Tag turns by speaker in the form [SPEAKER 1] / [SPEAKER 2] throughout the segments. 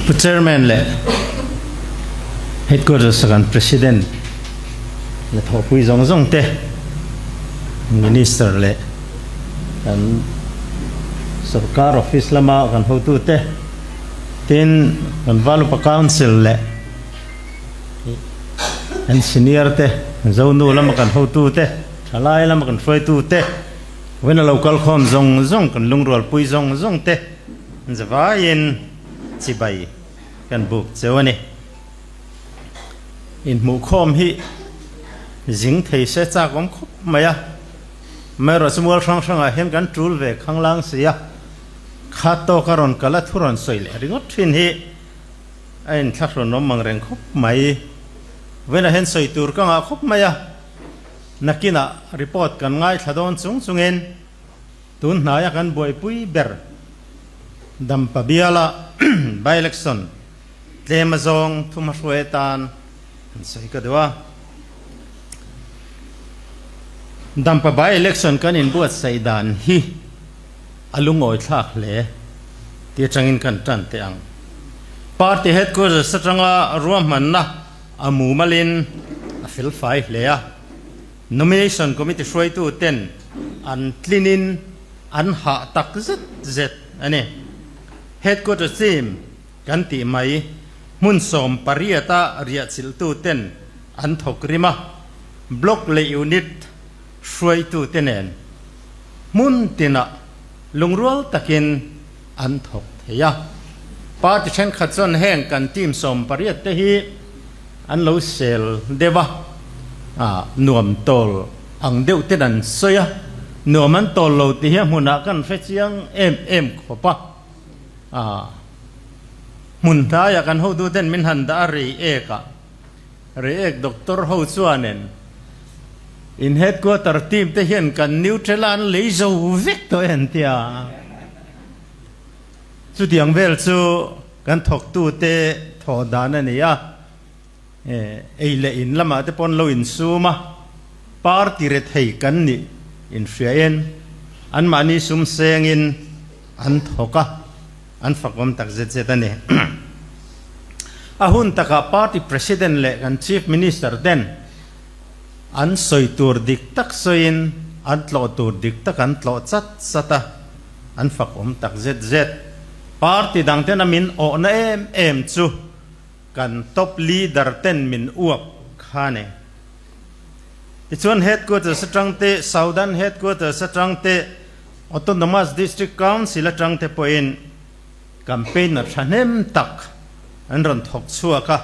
[SPEAKER 1] Pu Chairman leh Headquarters a kan President leh thawhpui zawng zawng te, Minister leh kan Sorkar Office lama kan hotu te, tin kan Valupa Council leh kan Senior te, Zonu lama kan hotu te, Thalai lama kan hruaitu te, Vawiin a lo kal khawm zawng zawng kan lungrualpui zawng zawng te zavaiin chibai kan buk cheu a ni. Inhmuhkhawm hi zing thei se chak awm khawp mai a, amaherawh chu mual hrang hrangah hian kan tul ve khanglang si a, kha tawka rawn kal a thu rawn sawi leh ringawt thin hi a inthlahrun awm ang reng khawp mai. Vawiinah hian sawi tur ka ngah khawp mai a. Nakinah report kan ngaithla dawn chung chungin tun hnaia kan buaipui ber Dampa biala by-election tlem azawng thuma hruai atan han sawi ka duh a. Dampa by-election kan inbuatsaih dan hi a lungawi thlak hle ti atangin kan tan teh ang. Party headquarters atanga ruahmanna A mumalin a felfai hle a, Nomination Committee hruaitu ten an tlinin an hah tak zet zet a ni. Headquarter team kan tih mai hmun 18 a riahchilhtu ten an thawk rim a, Block leh Unit hruaitu te nen hmun tinah lungrual takin an thawk thei a. Party thenkhat chuan heng kan team 18 te hi an lo sel deuh a, nuam tawl ang deuh ten an sawi a, nuam an tawl lo tih hi a hmunah kan hre chiang em em khawp a. Hmun hnaiah kan hotu ten min han dah a rei ek a, rei ek doctor ho chuanin in headquarter team te hian kan neutral a an lei zo vek tawh e an ti a. Chutiang vel chu kan thawktute thawh dan a ni a, ei leh in lamah te pawn lo insum a, party rethei kan nih inhriain anmahni sum sengin an thawk a, an fakawm tak zet zet a ni. A hun takah party president leh kan chief minister ten an sawi tur dik tak sawiin an tlawh tur dik tak an tlawh chat chat a. An fak awm tak zet zet. Party dang ten a min awhna em em chu kan top leader ten min uap kha ni. Tichuan headquarters atang te, Southern headquarters atang te, Autonomous District Council atang te pawhin campaigner thahnem tak an rawn thawk chhuak a,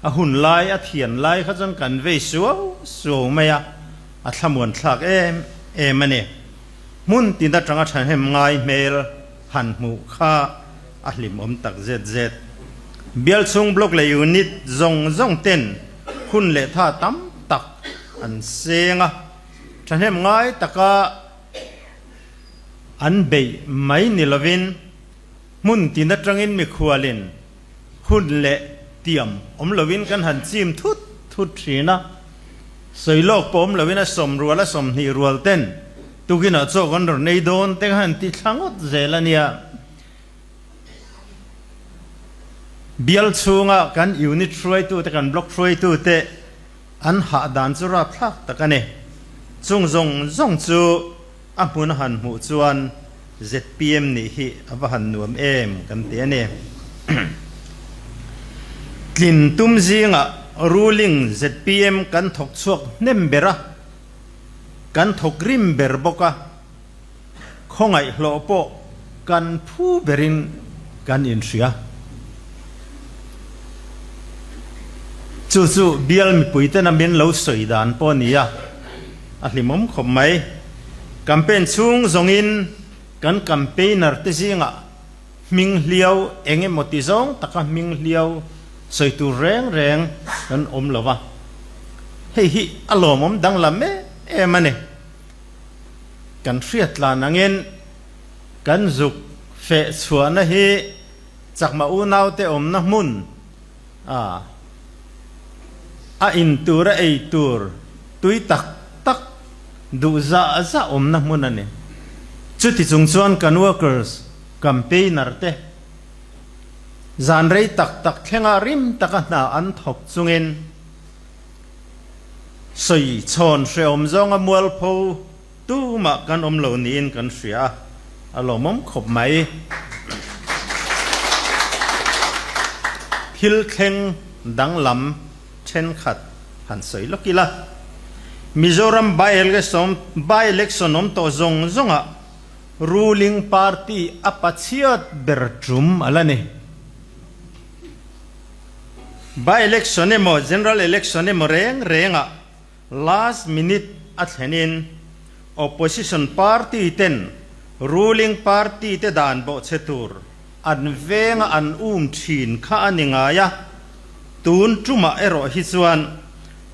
[SPEAKER 1] a hun lai a thian lai kha chuan kan vei suau suau mai a, a thlamuan thlak em em a ni. Hmun tin atanga thahnem ngai hmel han hmuh kha a hlimawm tak zet zet. Bial chhung block leh unit zawng zawng ten hun leh tha tam tak an seng a, thahnem ngai taka an beih mai ni lovin hmun tin atangin mikhualin hun leh tiam awm lovin kan han chim thut thut thin a, sawi lawk pawh awm lovin a sawm rual a 20 rual ten tukinah chaw kan rawn ei dawn te kha han ti thla ngawt zel a nia. Bial chhunga kan unit hruaitu te kan block hruaitu te an hah dan chu rapthlak tak a ni. Chung zawng zawng chu a hmun a han hmuh chuan ZPM nih hi a va han nuam em kan ti a ni. Tlin tum zingah ruling ZPM kan thawk chhuak hnem ber a, kan thawk rim ber bawk a, khawngaih hlawh pawh kan phu berin kan inhria. Chu chu bial mipuitena min lo sawi dan pawh a ni a, a hlimawm khawp mai. Campaign chhung zawngin kan campaigner te zingah hming hliau eng emaw ti zawng taka hming hliau sawi tur reng reng kan awm lo va, hei hi a lawmawm danglam em em a ni. Kan hriat tlan angin kan zuk feh chhuahna hi Chakma unaute awmna hmun a a in tur a ei tur tui tak tak duh zah zah awmna hmun a ni. Chuti chung chuan kan workers, campaigner te Zan rei tak tak thlenga rim taka hna an thawk chungin sawi chhawn hrehawm zawnga mualpho tumah kan awm lo niin kan hria a, a lawmawm khawp mai. Thil thleng danglam thenkhat han sawi lawk ila, Mizoram by-election awm tawh zawng zawngah Ruling party a pachhiat ber tum a la ni. By-election emaw general election emaw reng rengah last minute a thlenin opposition party ten ruling party te dan bawhchhe tur an venga an um thin kha a ni ngai a, tun tumah erawh hi chuan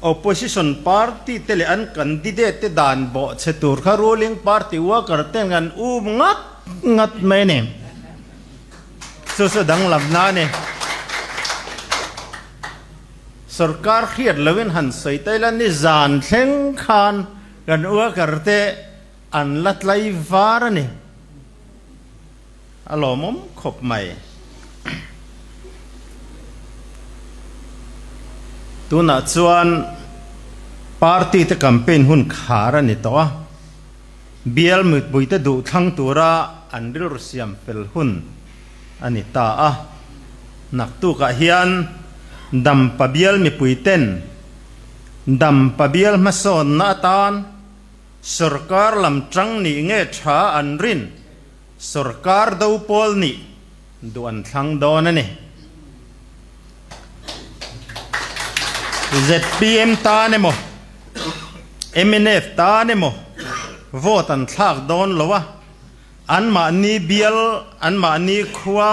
[SPEAKER 1] Opposition party te leh an candidate te dan bawh che tur kha ruling party worker ten an um ngat ngat mai a ni. Chu chu danglamna a ni. Sorkar hriat loin han sawi ta ila nizan thleng khan kan worker te an la tlai var a ni. A lawmawm khawp mai. Tunah chuan party te campaign hun khar a ni tawh a, bial mipuite duh thlang tura an rilru siam fel hun a ni ta a. Naktukah hian Dampa bial mipuiten Dampa bial hmasawnna atan sorkar lam tang nih nge tha an rin Sorkar do pawl nih duh an thlang dawn a ni. Zpm tan emaw, mnf tan emaw vote an thlak dawn lo a, anmahni bial, anmahni khua,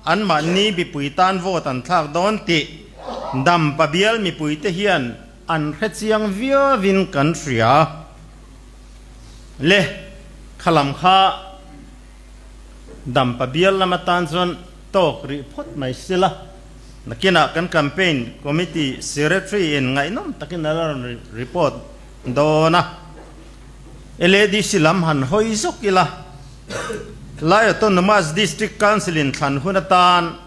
[SPEAKER 1] anmahni mipui tan vote an thlak dawn tih Dampa bial mipuite hian an hrechiang viauin kan hria. Le, kha lam kha Dampa bial lam atan chuan tawk rih phawt mai sila, nakinah kan campaign committee secretary in ngaihnawm takin a la rawn report dawn a. LADC lam han hawi zawk ila, Lai Autonomous District Council in thlan hun atan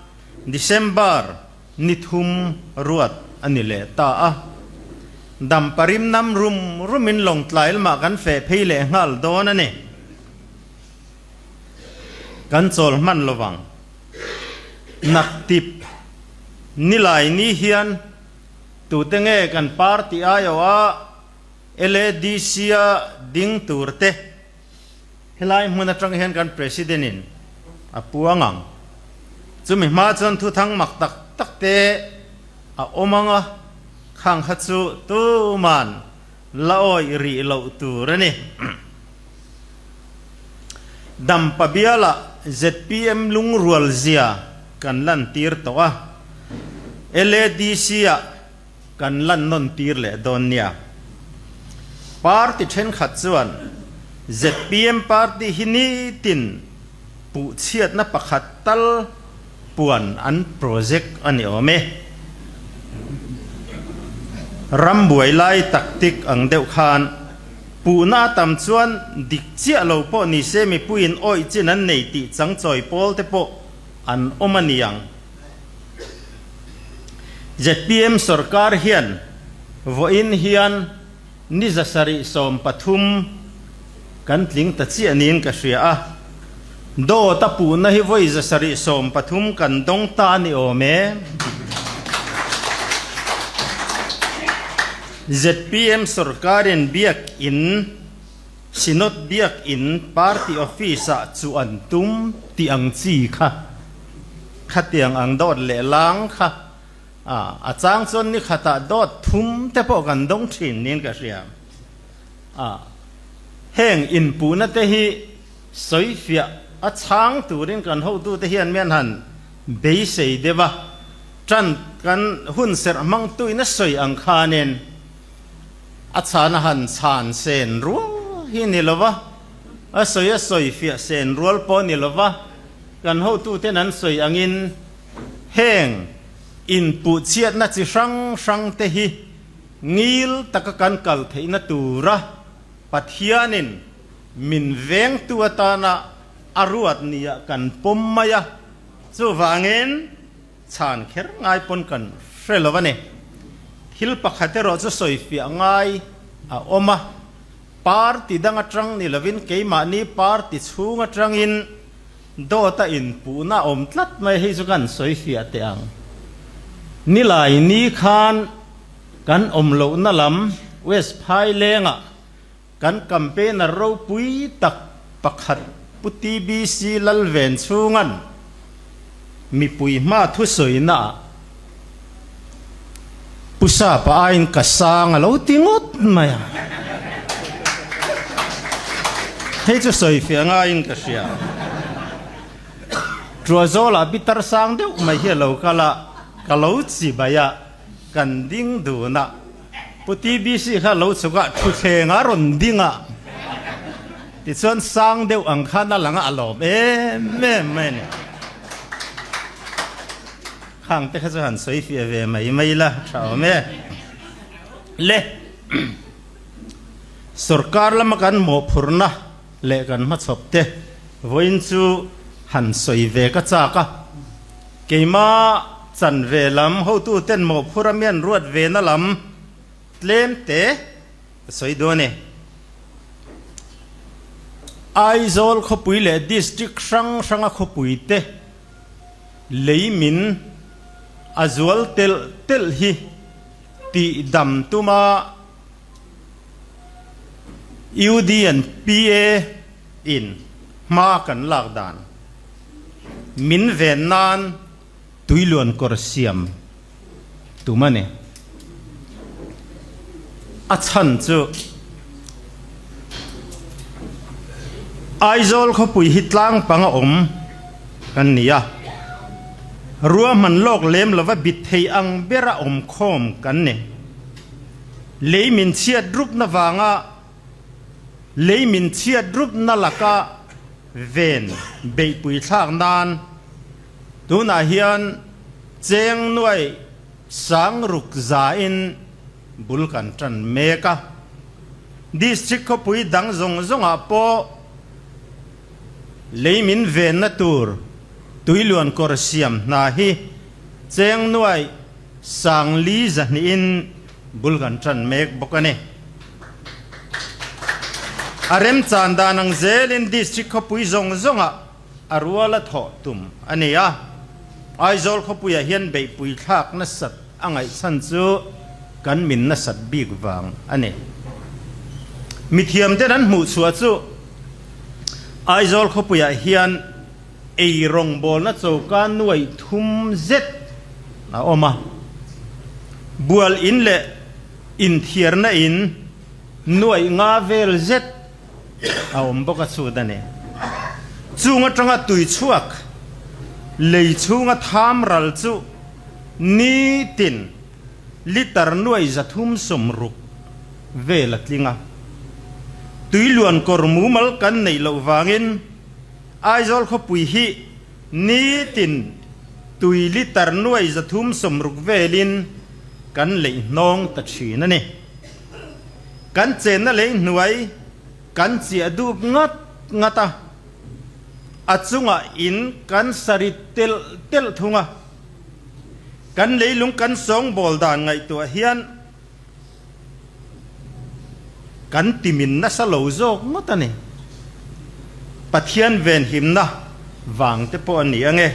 [SPEAKER 1] December Ni thum ruat a ni leh ta a. Damparim nam rum rumin Lawngtlai lamah kan feh phei leh nghal dawn a ni. Kan chawl hman lovang. Naktip nilai ni hian tute nge kan party aiawha LADC-a ding turte Helai hmun atang hian kan President in a puang ang. Chumi hma chuan thuthang mak tak tak te a awm ang a, khang kha chu tuman la awih rih loh tur a ni. Dampa bialah zpm lungrual zia kan lantir tawh a, LADC ah Kan lan nawn tir leh dawn nia. Party thenkhat chuan zpm party hi nitin puhchhiatna pakhat tal puan an project a ni awm e. Ram buai lai tactic ang deuh khan puhna a tam chuan dik chiah lo pawh ni se mipuiin awih chin an nei tih changchawi pawl te pawh an awm a ni ang. Zpm sorkar hian vawiin hian ni 713 kan tling ta chiah niin ka hria a, dawt a puhna hi vawi 713 kan dawng ta a ni awm e. Zpm sorkarin biakin Synod biakin party office-ah chu an tum tih ang chi kha. Khatiang ang dawt leh lang kha a a chang chuan ni khatah dawt thum te pawh kan dawng thin niin ka hria. A heng inpuhna te hi sawifiah a chhang turin kan hotute hian mian han beisei deuh a, tan kan hun serh hmangtuin a sawi ang khanin a chhan a han chhan sen rual hi ni lova, a sawi a sawifiah sen rual pawh ni lova, Kan hotuten an sawi angin heng inpuhchhiatna chi hrang hrangte hi ngil taka kan kal theihna tura Pathianin min vengtu atana a ruat nia kan pawm mai a. Chuvangin. Chhan kher ngai pawn kan hre lo a ni. Thil pakhat erawh chu sawifiah ngai a awm a, party dang atang ni lovin keimahni party chhung atangin dawt a inpuhna a awm tlat mai hei chu kan sawifiah teh ang. Nilai ni khan kan awm lohna lam West Phailengah Kan campaigner ropui tak pakhat Pu TBC Lalven chhunga'n mipui hma thusawina ah Pu Sapa aiin ka sang a lo ti ngawt mai a. Hei chu sawifiah ngaiin ka hria. Tuazawlah bitar sang deuh mai hi a lo kal a, ka lo chibai a, kan ding dun a. Pu TBC kha lo chhuk a, thutthleng a rawn ding a, tichuan sang deuh ang khan a lang a, a lawm em em mai a ni. Khang te kha chu han sawi fiah ve mai mai la, tha awm e. Le, sorkar lama kan mawhphurhna leh kan hmachhawp te vawiin chu han sawi ve ka chak a. Keima chanve lam hotuten mawhphur a mian ruat ve na lam tlem te ka sawi dawn e. Aizawl khawpui leh district hrang hranga khawpui te lei min a zual telh telh hi tih dam tuma UD and PA in hma kan lak dan. Min ven nan tuiluan kawr siam tum a ni. A chhan chu Aizawl khawpui hi tlang panga awm kan ni a, ruahman lawk lem lova bit thei ang bera awm khawm kan ni. Lei min chhiat rupna vanga Lei min chhiat rupna laka ven beihpui thlak nan tunah hian cheng nuai sang ruk zain bul kan tan mek a. District khawpui dang zawng zawngah pawh lei min venna tur tuiluan kawr siam hna hi cheng nuai sang li zahnihin Bul kan tan mek bawk a ni. A remchan dan ang zelin District khawpui zawng zawngah a rual a thawh tum a ni a. Aizawl khawpuiah hian beihpui thlak nasat a ngaihchhan chu kan min nasat bik vang a ni. Mithiamten an hmuhchhuah chu Aizawl khawpuiah hian Ei rawngbawlna choka nuai thum zet a awm a, bual in leh inthiarna in nuai nga vel zet a awm bawk a chhut a ni. Chung atanga tui chhuak lei chhunga tham ral chu nitin litre nuai 360 vel a tling a, tui luan kawr mumal kan neih loh vangin Aizawl khawpui hi nitin tui litre nuai 360 velin kan leih hnawng ta thin a ni. Kan chenna lei hnuai kan chiah dup ngat ngat a, a chungah in kan sa rit telh telh thung a. Kan leilung kan sawngbawl dan ngaihtuah hian Kan timin nasa lo zawk ngawt a ni. Pathian venhimna vang te pawh a ni ange.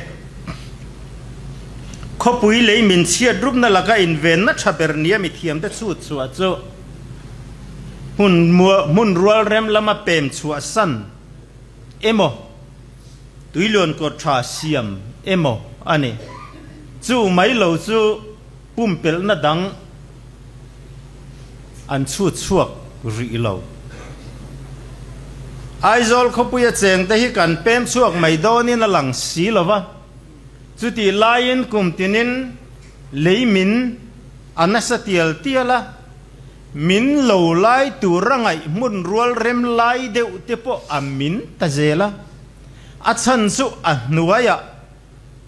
[SPEAKER 1] Khawpui lei min chhiat rupna laka invenna tha ber nia mithiamte chhut chhuah chu hmun hmun rual rem lama pem chhuah san emaw, tuiluan kawr tha siam emaw a ni. Chu mai lo chu Pumpelhna dang an chhut chhuak rih lo. Aizawl khawpuia chengte hi kan pem chhuak mai dawnin a lang si lo va, chutih laiin kum tinin lei min a nasa tial tial a, min lo lai tura ngaih hmun rual rem lai deuh te pawh a min ta zel a, a chhan chu a hnuaiah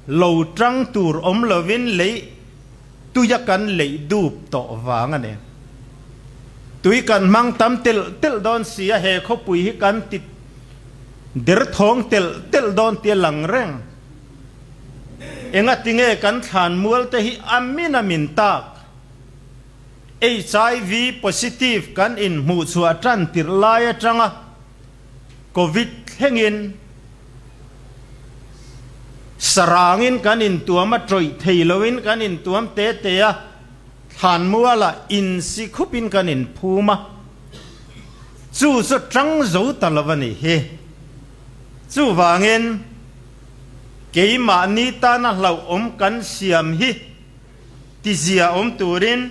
[SPEAKER 1] Lo tang tur awm lovin lei tuia kan leih dup tawh vang a ni. Tui kan hmang tam telh telh dawn si a, he khawpui hi kan ti derthawng telh telh dawn tia lang reng. Engatinge kan thlanmual te hi a min a min tak? HIV positive kan inhmuhchhuah tan tirh lai atanga Covid thlengin sarangin kan intuam a, tawih thei loin kan intuam te te a, thlanmualah insi khupin kan inphum a, chu chu tang zo ta lo a nih hi. Chuvangin keimahni tana hlauhawm kan siam hi tizia awm turin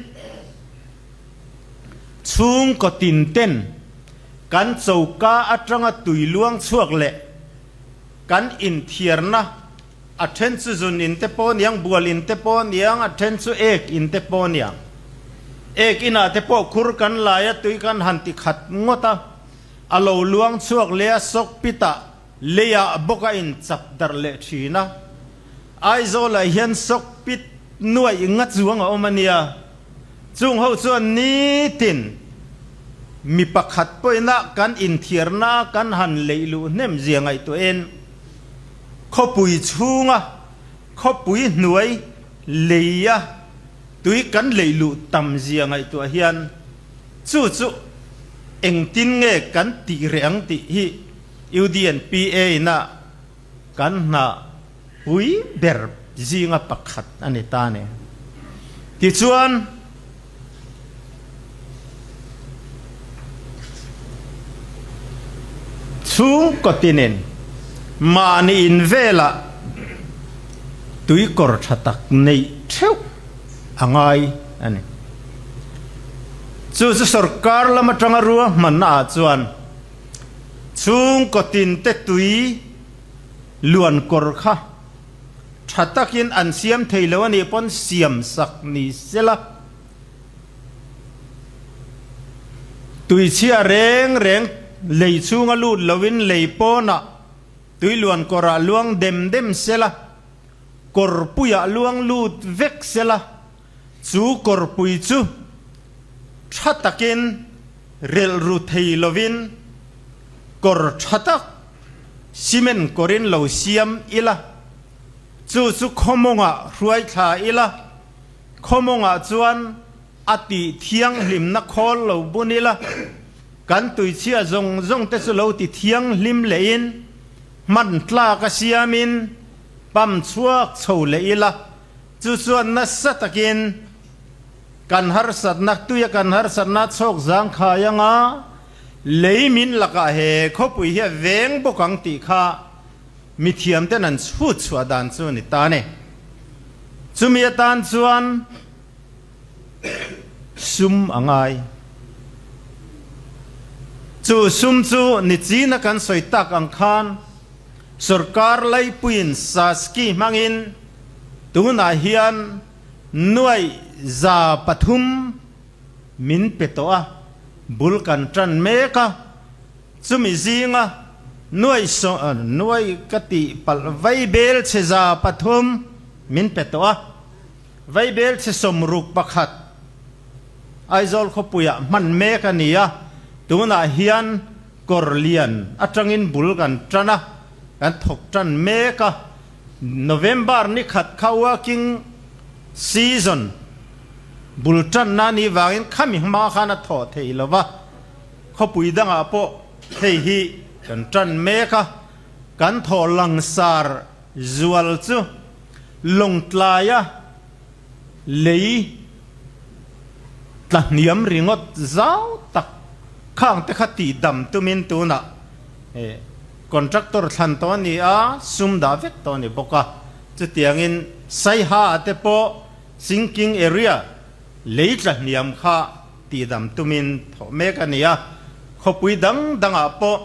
[SPEAKER 1] chhungkaw tin ten kan choka atanga tui luang chhuak leh kan inthiarna a then chu zun in te pawh niang, bual in te pawh niang, a then chu ek in te pawh niang. Ek inah te pawh khur kan lai a, tui kan han ti khat ngawt a, a lo luang chhuak leh a, sawk pitah Leiah bawk a inchap darh leh thin a, Aizawlah hian sawk pit nuaih nga chuang a awm a nia. Chung ho chuan nitin mi pakhat pawina kan inthiarna kan han leih luh hnem zia ngaihtuahin khawpui chhunga khawpui hnuai leia tui kan leih luh tam zia ngaihtuah hian chu chu engtin nge kan tih reh ang tih hi UDNPA ina kan hna pui ber zinga pakhat a ni ta ni. Tichuan, chhungkaw tinin mahni in velah tuikawr tha tak neih theuh a ngai a ni. Chu chu sorkar lam atanga ruahmanna ah chuan Chhungkaw tinte tui luan kawr kha tha takin an siam thei lo a nih pawn siam sak ni sela. Tui chhia reng reng lei chhunga lut loin lei pawnah tui luan kawrah luang dem dem sela, kawrpuiah luang lut vek sela, chu kawrpui chu tha takin Relh ru thei lovin kawr tha tak cement kawrin lo siam ila, chu chu khawmawngah hruai thla ila, khawmawngah chuan a tih thianghlimna khawl lo bun ila, kan tuichhia zawng zawng te chu lo ti thianghlim lehin hman tlak a siamin pam chhuak chho leh ila, chu chuan nasa takin Kan harsatna tuia kan harsatna chhawk zangkhai anga lei min lakah he khawpui hi a veng bawk ang tih kha mithiam ten an chhut chhuah dan chu a ni ta a ni. Chumi atan chuan sum a ngai. Chu sum chu nichina kan sawi tak ang khan sorkar laipuiin Saski hmangin tunah hian Nuaih 300 min pe tawh a, bul kan tan mek a, chumi zinga nuaih nuaih ka tih palh vaibel chhe 300 min pe tawh a, vaibel chhe 61 Aizawl khawpuiah hman mek a ni a, tunah hian kawr lian atangin bul kan tan a, kan thawk tan mek a. November ni khat kha working season bul tanna a nih vangin khami hma khan a thawh theih lo va, khawpui dangah pawh hei hi kan tan mek a, kan thawh langsar zual chu Lawngtlaia lei tla hniam ringawt zau tak khang te kha tihdam tumin tunah Contractor thlan tawh a ni a, sum dah vek tawh a ni bawk a. Chutiangin Saiha ah te pawh sinking area lei tla hniam kha tihdam tumin thawh mek a ni a, khawpui dang dangah pawh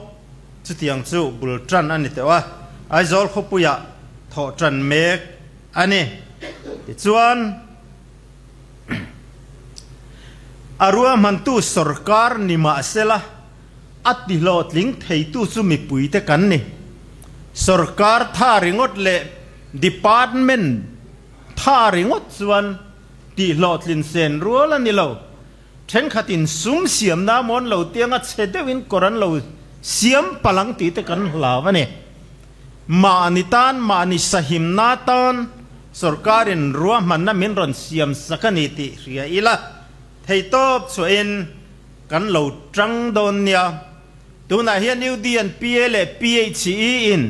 [SPEAKER 1] chutiang chu bul tan a ni tawh a, Aizawl khawpuiah thawh tan mek a ni. Tichuan a ruahmantu sorkar ni mahsela, A tihlawhtling theitu chu mipuite kan ni. Sorkar tha ringawt leh department tha ringawt chuan tihhlawhtlin sen rual a ni lo. Thenkhatin sum siamna mawn lo tianga chhe deuhin kawr an lo siam palh ang tih te kan hlau a ni. Mahni tan, mahni sahimna tan. Sorkarin ruahmanna min rawn siam sak a ni tih hria ila, theitawp chhuahin kan lo tang dawn nia. Tunah hian UDNPA leh PHE in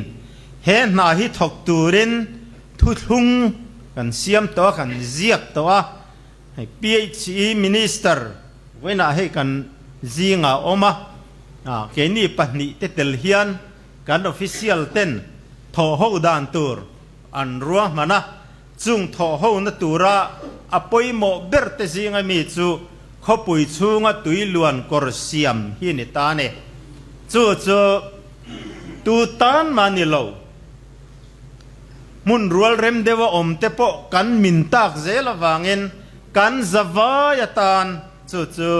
[SPEAKER 1] he hna hi thawk turin thuthlung kan siam tawh a, kan ziak tawh a. Hei PHE Minister vawiinah hei kan zingah a awm a, keini pahnihte tel hian kan official ten thawhho dan tur an ruahman a, chung thawhhona tura a pawimawh ber te zinga mi chu khawpui chhunga tui luan kawr siam hi ni ta a ni. Chu chu tu tan mah ni lo, hmun rual rem deuha awm te pawh kan min tak zel avangin kan zavai atan chu chu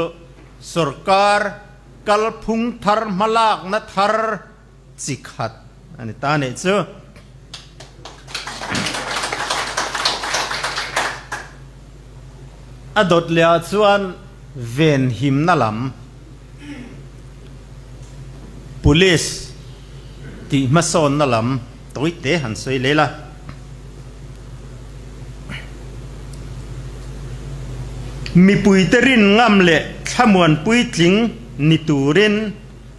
[SPEAKER 1] sorkar kalphung thar hmalakna thar chi khat a ni ta nih chu. A dawt leh ah chuan venhimna lam Police tih hmasawnna lam tawi te han sawi leh la. Mipuite rin ngam leh thlamuan puitling ni turin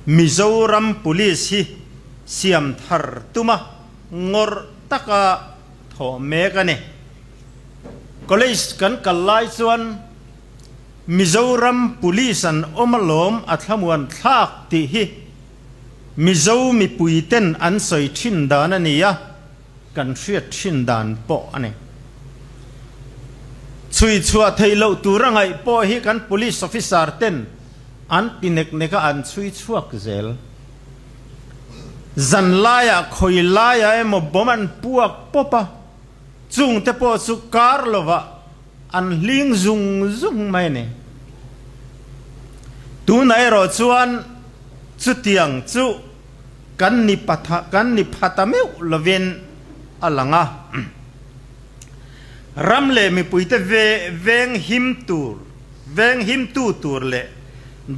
[SPEAKER 1] Mizoram Police hi siam thar tuma ngawrh taka thawh mek a ni. College kan kal lai chuan Mizoram Police an awm alawm a thlamuan thlak tih hi Mizo mipui ten an sawi thin dan a ni a, kan hriat thin dan pawh a ni. Chhui chhuah theih loh tur a ngaih pawh hi kan Police Officer ten An ti nek nek a, an chhui chhuak zel. Zan laiah khawi laiah emaw bawm an puak pawp a, chungte pawh chu kar lovah an hling zung zung mai a ni. Tunah erawh chuan chutiang chu kan ni patha kan ni pha ta meuh lovin a lang a. Ram leh mipuite ve veng him tur Veng himtu tur leh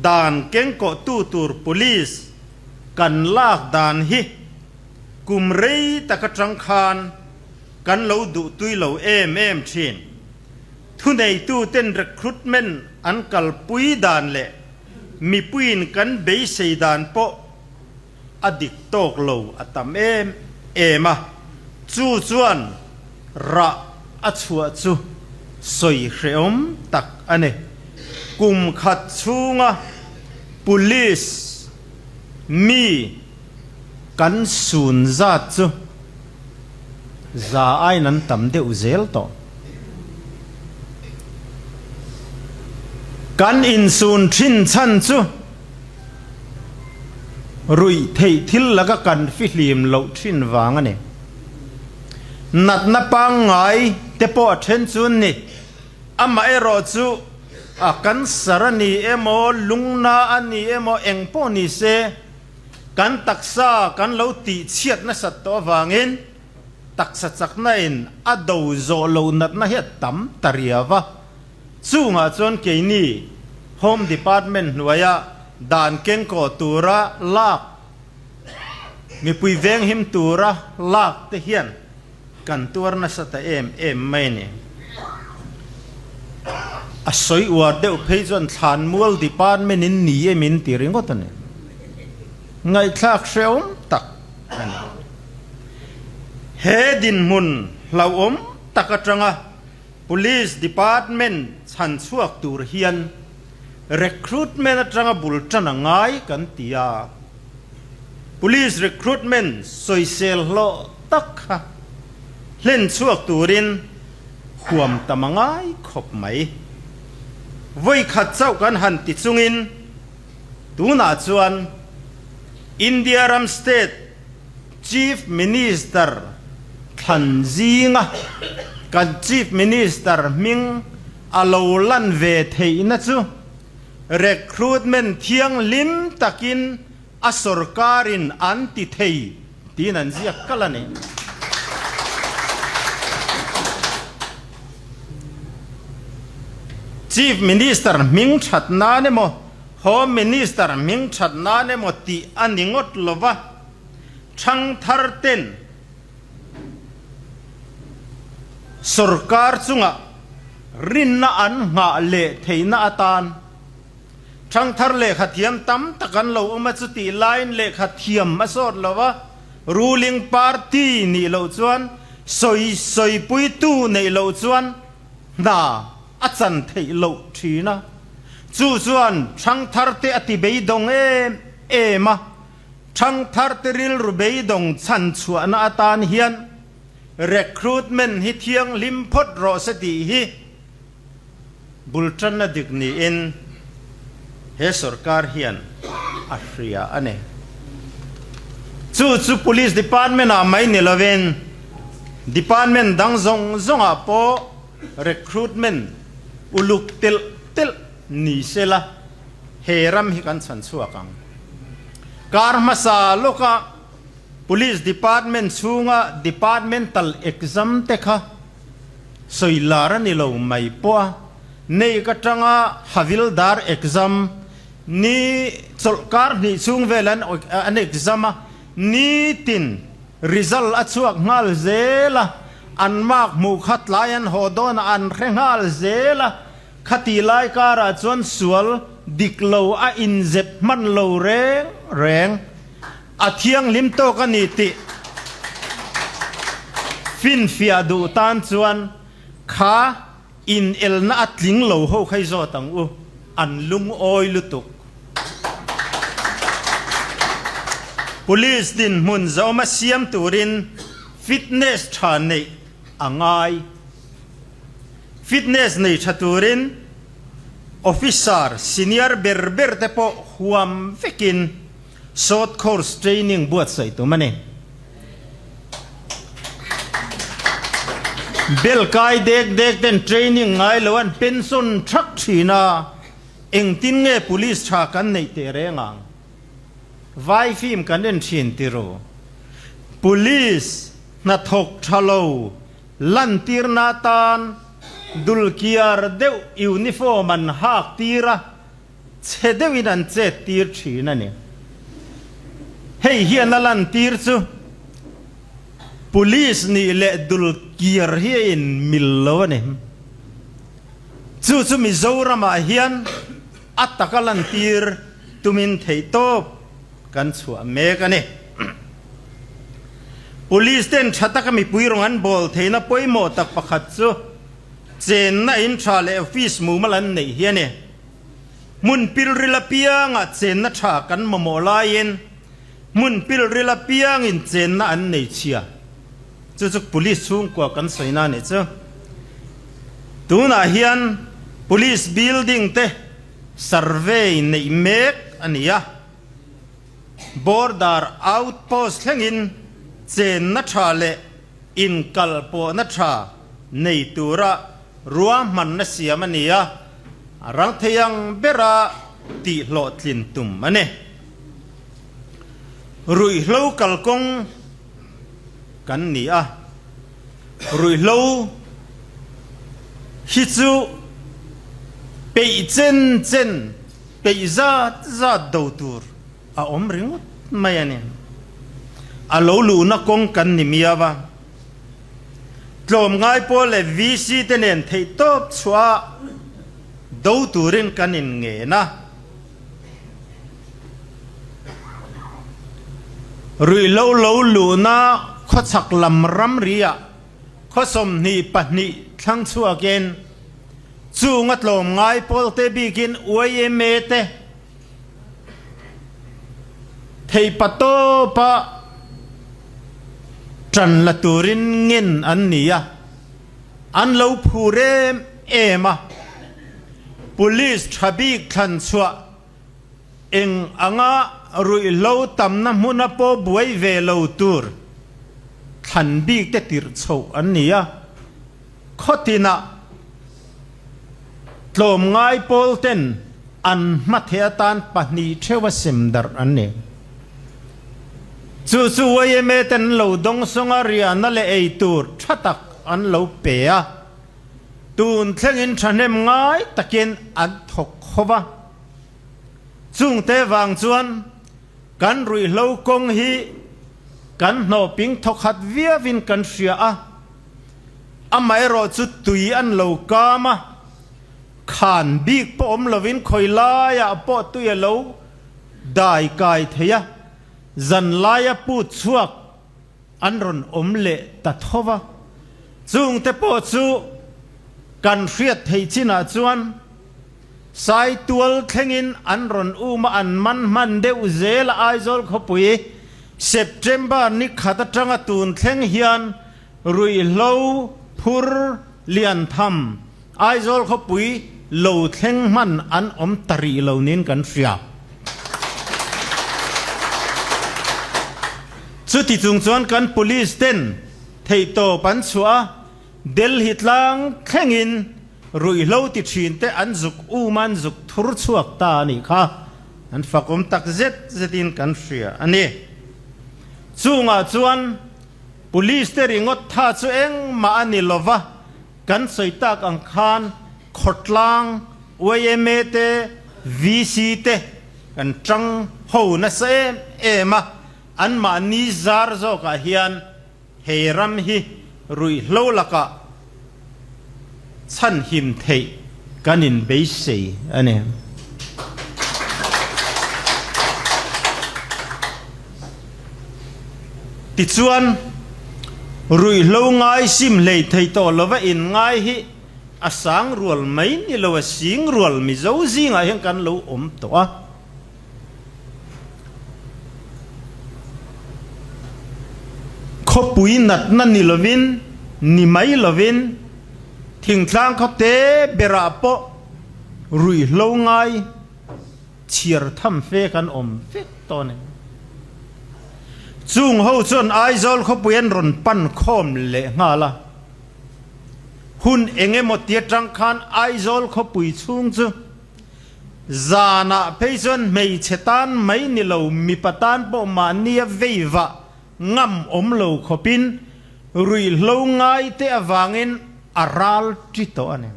[SPEAKER 1] dan kengkawhtu tur police kan lak dan hi kum rei tak atang khan kan lo duhtui lo em em thin. Thuneituten recruitment an kalpui dan leh mipuiin kan beisei dan pawh a dik tawk lo a tam em em a, chu chuan rah a chhuah chu sawi hrehawm tak a ni. Kum khat chhunga police mi kan sun zat chu za aiin an tam deuh zel tawh. Kan insun thin chhan chu. Ruih theih thil laka kan fihlim loh thin vang a ni. Natna pangngai te pawh a then chu ni. Amaherawh chu a cancer a ni emaw, lungna a ni emaw eng pawh ni se, kan taksa kan lo tihchhiat nasat tawh avangin taksa chakna in a do zawh loh natna hi a tam ta riau a. Chungah chuan keini Home Department hnuaia dan kengkaw tura lak, mipui venghim tura lak te hian kan tuar nasa ta em em mai a ni. A sawi uar deuh phei chuan Thlanmual Department in ni em in ti ringawt a ni. Ngaihthlak hrehawm tak a ni. He dinhmun hlauhawm tak atanga Police Department chhan chhuak tur hian recruitment atanga bul tan a ngai kan ti a, Police recruitment sawisel hlawh tak kha hlen chhuak turin huam tam a ngai khawp mai. Vawi khat chauh kan han ti chungin tunah chuan India ram state Chief Minister thlan zinga kan Chief Minister hming a lo lan ve theihna chu recruitment thianghlim takin a sorkarin an ti thei tiin an ziak kal a ni. Chief Minister hming that nan emaw Home Minister hming that nan emaw tih a ni ngawt lova, Thangthar ten Sorkar chunga rinna an nghah leh theihna atan Thangthar lehkha thiam tam tak an lo awm a, chutih laiin lehkha thiam a sawt lo a, ruling party nih loh chuan sawi sawipuitu neih loh chuan hna a chan theih loh thin a, chu chuan thangthar te a ti beidawng em em a, thangthar te rilru beidawng chhan chhuahna atan hian recruitment hi thianghlim phawt rawh se tih hi Bul tanna dik niin he sorkar hian a hria a ni. Chu chu Police Department ah mai ni lovin Department dang zawng zawng ah pawh recruitment uluk telh telh ni se la he ram hi kan chhan chhuak ang. Kar hmasa lawka Police Department chhunga Departmental exam te kha Sawi lar a ni lo mai pawh a, nei ka tanga Havildar exam ni chawlhkar hnih chhung vel an an exam a, nitin result a chhuak nghal zel a, an mark hmuh kha tlai an haw dawn a an hre nghal zel a, khati lai karah chuan sual dik lo a inzep hman lo reng reng. A thianghlim tawk a ni tih finfiah duh tan chuan kha inelna a tling lo ho kha i zawt ang u, an lungawi lutuk. Police dinhmun zawma siam turin fitness tha neih a ngai. Fitness nei tha turin officer senior ber ber te pawh huam vekin Short course training buatsaih tum a ni. Bel kai dek dek ten training ngai lo an pension thak thin a, engtin nge police tha kan neih teh reng ang? Vai film kan en thin tiro. Police hnathawk tha lo lantirna atan dulkiar deuh uniform an hak tir a, Chhe deuhin an chet tir thin a ni. Hei hian a lantir chu Police nih leh dul kir hi a inmil lo a ni. Chu chu Mizoramah hian a taka lantir tumin theihtawp kan chhuah mek a ni. Police ten tha taka mipui rawng an bawl theihna pawimawh tak pakhat chu chenna in tha leh office mumal an neih hi a ni. Hmun pilril apiangah chenna tha kan mamawh laiin hmun pilril apiangin chenna an nei chhia. Chu chu Police chhungkua kan sawina a nih chu. Tunah hian Police building te survey neih mek a ni a. Border outpost thlengin chenna tha leh inkalpawhna tha nei tura ruahmanna siam a ni a, a rang thei ang bera tihhlawhtlin tum a ni. Ruihhlo kalkawng kan ni a, ruihhlo hi chu peih chen chen, peih zat zat do tur a awm ringawt mai a ni. A lo luhna kawng kan ni miau a. Tlawmngai pawl leh VC te nen theihtawp chhuah do turin kan inngen a. Ruihhlo lo luhna khawchhak lam ramriah khaw 22 thlang chhuakin chunga tlawmngai pawl te bikin yma te Theihpatawpa ṭan la turin ngen an ni a, an lo phur em em a. Police ṭha bik thlan chhuah eng anga ruihhlo tamna hmuna pawh buai ve lo tur thlan bik te tirh chhoh an ni a, Khawtinah tlawmngai pawl ten an hmatheh atan pahnih theuh a sem darh an ni. Chu chu yma ten an lo dawngsawng a, riahna leh ei tur tha tak an lo pe a, tun thlengin thahnem ngai takin an thawk ho va. Chungte vang chuan kan ruihhlo kawng hi kan hnawhping thawkhat viauin kan hria a. Amaherawhchu tui an lo kam a, khan bik pawh awm lovin khawi laiah pawh tui a lo dai kai thei a, zan laia put chhuak an rawn awm leh ta tho va. Chungte pawh chu kan hriat theih chinah chuan Saitual thlengin an rawn um a, an man hman deuh zel a Aizawl khawpui September ni khat atanga tun thleng hian Ruihhlo phur lian tham Aizawl khawpui lo thleng hman an awm ta rih lo niin kan hria. Chuti chung chuan kan police ten theihtawp an chhuah a, Delhi tlang thlengin ruihhlo ti thin te an zuk um a, an zuk thur chhuak ta a nih kha. An fakawm tak zet zetin kan hria a ni. Chungah chuan Police te ringawt tha chu engmah a ni lova, kan sawi tak ang khan khawtlang, yma te, VC te kan tang ho nasa em em a, anmahni zar zawkah hian hei ram hi ruihhlo lakah chhanhim theih kan inbeisei a ni. Tichuan, ruihhlo ngai sim hlei thei tawh lova inngai hi a sang rual mai ni lo, a sing rual Mizo zingah hian kan lo awm tawh a. Khawpui natna ni lovin, ni mai lovin, thingtlang khawte berah pawh ruihhlo ngai chhiar tham fe kan awm vek tawh a ni. Chung ho chuan Aizawl khawpui an rawn pan khawm leh nghal a. Hun eng emaw ti atang khan Aizawl khawpui chhung chu Zanah phei chuan hmeichhe tan mai ni lo, mipa tan pawh mahnia veivah ngam awm lo khawpin ruihhlo ngaite avangin a ral ṭi tawh a ni.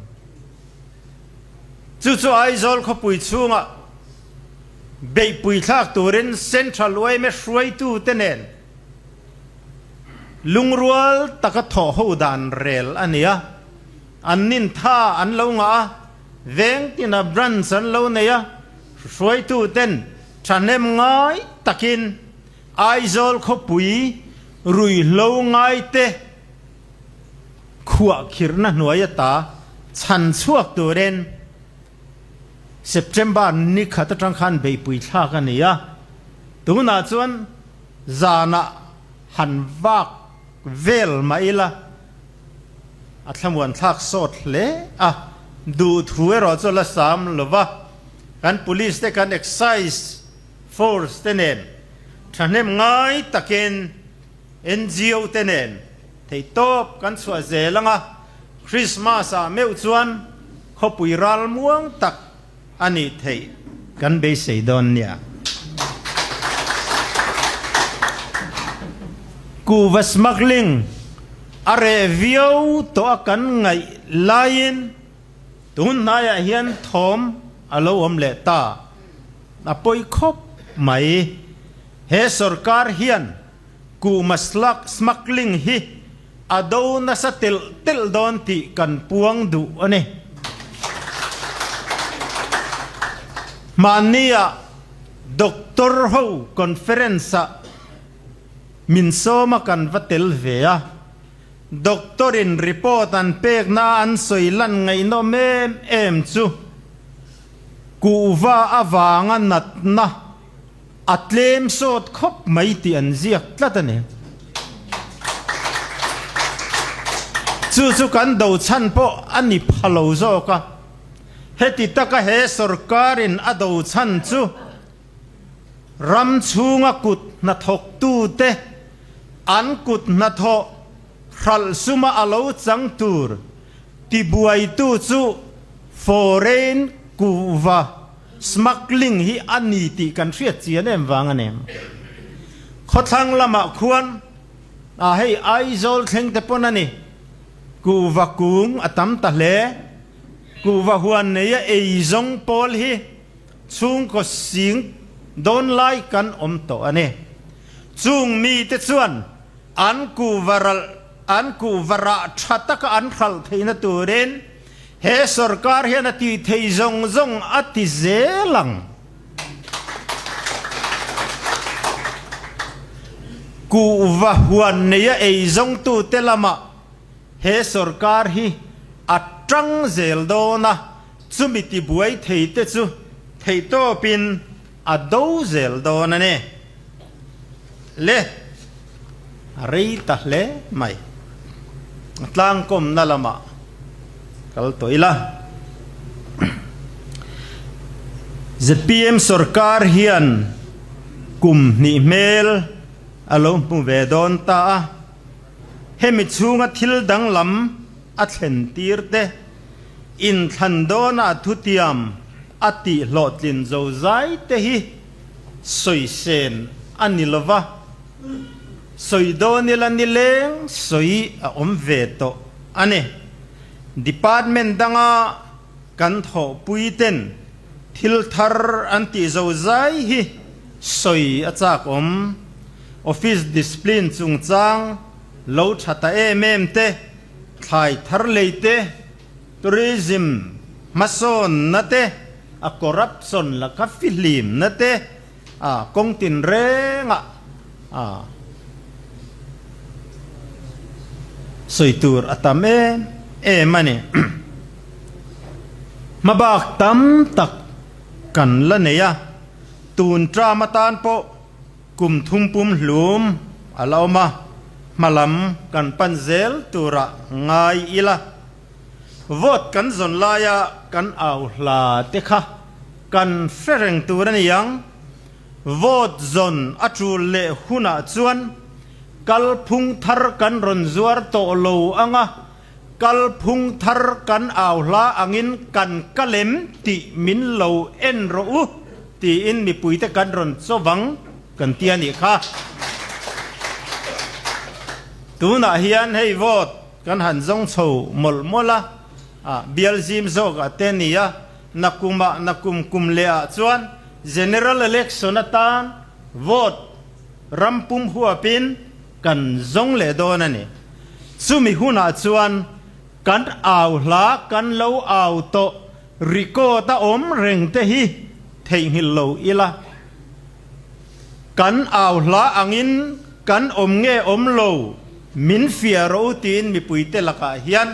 [SPEAKER 1] Chu chu Aizawl khawpui chhungah beihpui thlak turin Central yma hruaitute nen lungrual taka thawh ho dan rel a ni a, an nintha an lo ngah a, Veng tina branch an lo nei a, hruaituten thahnem ngai takin Aizawl khawpui ruihhlo ngaite khuah khirhna hnuai ata chhan chhuak turin September ni khat atang khan beihpui thlak a ni a, tunah chuan zanah han vak vel mah ila. A thlamuan thlak sawt hle a, duh thu erawh chu la sam lo va, kan police te kan excise force te nen thahnem ngai takin ngo te nen theihtawp kan chhuah zel ang a, Christmas ah meuh chuan khawpui ral muang tak a nih theih kan beisei dawn nia. Kuhva smuggling a reh viau tawh a kan ngaih laiin tun hnaiah hian thawm a lo awm leh ta. A pawi khawp mai. He sorkar hian kuhma smuggling hi A do nasa telh telh dawn tih kan puang duh a ni. Hmannia Doctor ho conference ah min sawm a kan va tel ve a, Doctor in report an pekna an sawi lan ngaihnawm em em chu kuhva avanga natna A tlem sawt khawp mai tih an ziak tlat a ni. Chu chu kan do chhan pawh a ni pha lo zawk a. Heti taka he sorkarin a do chhan chu ram chhunga kut hnathawktute an kut hnathawh hralh suma a lo chang tur tibuaitu chu foreign kuhva Smuggling hi a ni tih kan hriat chian em vang a ni. Khawthlang lamah khuan a hei Aizawl thleng te pawn a ni. Kuhva kung a tam ta hle. Kuhva huan neia ei zawng pawl hi chhungkaw sing dawn lai kan awm tawh a ni. Chung mite chuan an kuhva ralh. an kuhva rah tha taka an hralh theihna turin he sorkar hian a tih thei zawng zawng a ti zel ang. Kuhva huan neia ei zawngtute lamah he sorkar hi a tang zel dawn a, chumi tibuai theite chu theihtawpin a do zel dawn a ni. Le, a rei ta hle mai. A tlangkawmna lamah kal tawh ila. Zpm sorkar hian kum hnih hmel a lo hmu ve dawn ta a, hemi chhunga thil danglam a thlen tir te, inthlan dawna a thutiam a tih hlawhtlin zo zai te hi sawi sen a ni lo va, sawi dawn ila nileng sawi a awm ve tawh a ni. Department danga kan thawhpui ten thil thar an tih zo zai hi sawi a chak awm. Office discipline chungchang lo tha ta em em te, thlai thar lei te, Tourism hmasawnna te, a corruption laka fihlimna te, a kawng tinrengah a sawi tur a tam em em a ni. Hmabak tam tak kan la nei a, tun term atan pawh Kum thum pum hlum a la awm a, hma lam kan pan zel turah ngai ila. Vote kan zawn laia kan au hla te kha kan hre reng tur a ni ang. Vote zawn a tul leh hunah chuan kalphung thar kan rawn zuar tawh lo ang a, kalphung thar kan au hla angin kan kalem tih min lo en rawh u. Tiin mipuite kan rawn chawvang kan ti a nih kha. Tunah hian hei vote kan han zawng chho mawlh mawlh a, ah bial zim zawkah te a ni a, nakumah nakum kum lehah chuan General Election atan vote ram pum huapin kan zawng leh dawn a ni. Chumi hunah chuan kan au hla kan lo au tawh Record a awm reng te hi theihnghilh lo ila. Kan au hla angin kan awm nge awm lo min fiah rawh u tiin mipuite lakah hian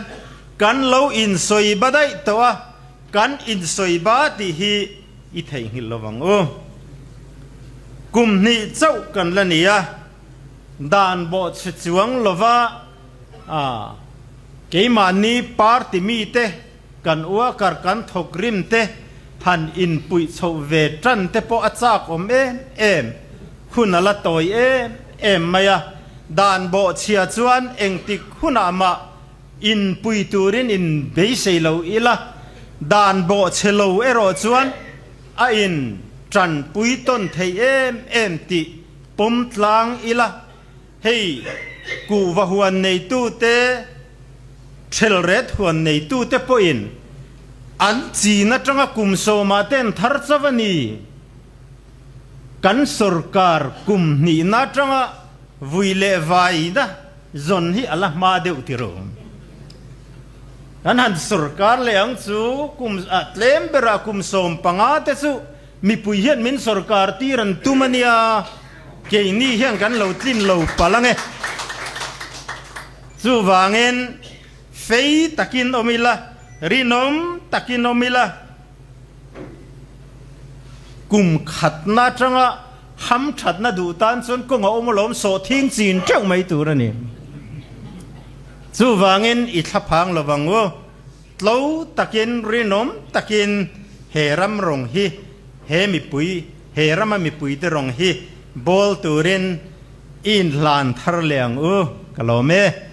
[SPEAKER 1] kan lo insawi ba daih tawh a, kan insawi ba tih hi i theihnghilh lo vang u. Kum hnih chauh kan la ni a, dan bawhchhe chuang lova keimahni party mite, Kan worker kan thawk rim te han inpuih chhoh ve tan te pawh a chak awm em em, hun a la tawi em em mai a, dan bawhchhia chuan engtik hunah mah inpui turin in beisei lo ila, dan bawhchhe lo erawh chuan a in tanpui tawn thei em em tih pawm tlang ila. Hei, kuhva huan neitute, thelret huan neitute pawhin an chin atanga kum sawmah te an thar chauh a ni. Kan sorkar kum hnihna atanga vui leh vaina zawn hi a la hma deuh ti ro. Kan han sorkar leh ang chu kum ah tlem berah kum 15 te chu mipui hian min sorkar tir an tum a nia. Keini hian kan lo tlin lo palh ang e. Chuvangin fei takin awm ila, rinawm takin awm ila, kum khatna atanga hamthatna duh tan chuan kawng a awm alawm sawhthing chin teuh mai tur a ni. Chuvangin i thlaphang lovang u. Tlo takin, rinawm takin he ram rawng hi, he mipui, he rama mipuite rawng hi bawl turin i inhlan thar leh ang u, ka lawm e.